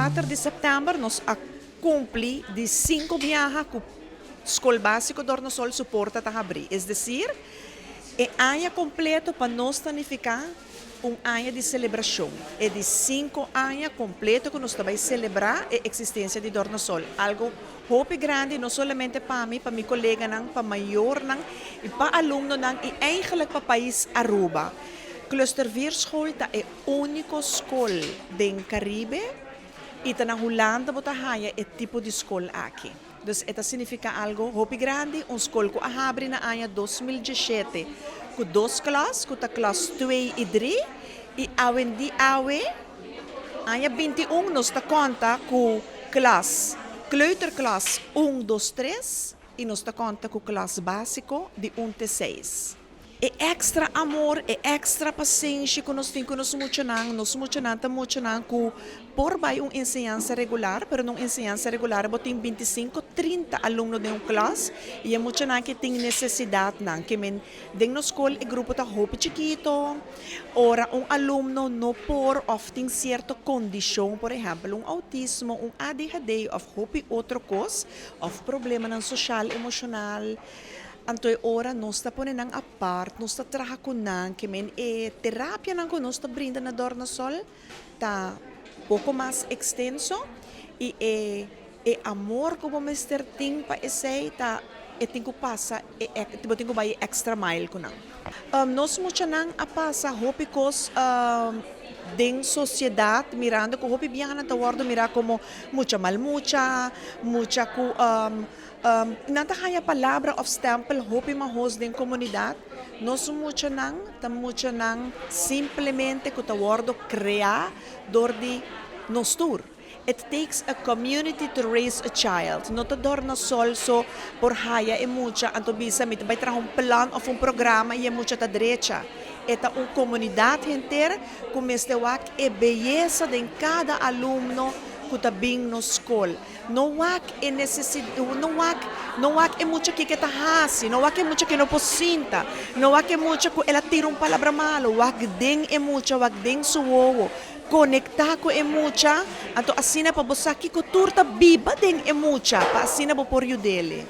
4 di sèptèmber nos a kumpli di sinku biaha ku Skol Básiko Dornosol su porta ta habrí. Es desir, e aña kompleto pa nos ta nifiká un aña di selebrashon. E di sinku aña kompleto ku nos ta bai selebrá e eksistensia di Dornosol. Algu hopi grandi no solamente pa mi, pa mi koleganan, pa mayornan i pa alumnonan i eigenlik pa pais Aruba. Cluster Vierschool ta e úniko skol den Karibe i ta na Hulanda bo ta haña e tipo di skol aki. Dus e ta signifiká algu hopi grandi, un skol ku a habri na aña 2017 ku dos klas, ku ta klas twee i drie, i awendia awe, aña 21, nos ta konta ku klas kleuterklas un, dos, tres i nos ta konta ku klas básiko di un te seis. E extra amor, e extra pasenshi ku nos tin ku nos muchanan. Nos muchanan ta muchanan ku por bai un enseñansa regular, pero na un enseñansa regular bo tin 25, 30 alumno den un klas i e muchanan ke tin nesesidatnan. Ke men den nos skol e grupo ta hopi chikito. Ora un alumno no por òf tin sierto kondishon, por ehèmpel un outismo, un ADHD òf hopi otro kos, òf problemanan soshal, emoshonal, anto e ora nos ta pone nan apart, nos ta traha ku nan, ke men e terapianan ku nos ta brinda na Dornasol ta poko mas ekstenso i e e amor ku bo mester tin pa esei ta e tin ku pasa e bo tin ku bai e extra mile ku nan. Nos muchanan a pasa hopi kos den sosiedat mirando ku hopi biaha nan ta wòrdu mirá komo mucha mal mucha, mucha ku nan ta haña palabra òf stèmpel hopi mahos den komunidat. Nos muchanan ta muchanan simplemente ku ta wòrdu kreá dor di nos tur. It takes a community to raise a child. No ta Dornasol so por haya e mucha anto bisa mi ta bai traha un plan òf un programa i e mucha ta drecha. E ta un komunidat henter ku mester wak e beyesa den kada alumno ku ta bin nos skol. No wak e nesesi no wak no wak e mucha kiko e ta hasi, no wak e mucha ke no por sinta, no wak e mucha ku el a tira un palabra malo, wak den e mucha, wak den su wowo. Konektá ku e mucha, anto asina pa bo sa kiko tur ta biba den e mucha, pa asina bo por yud'é.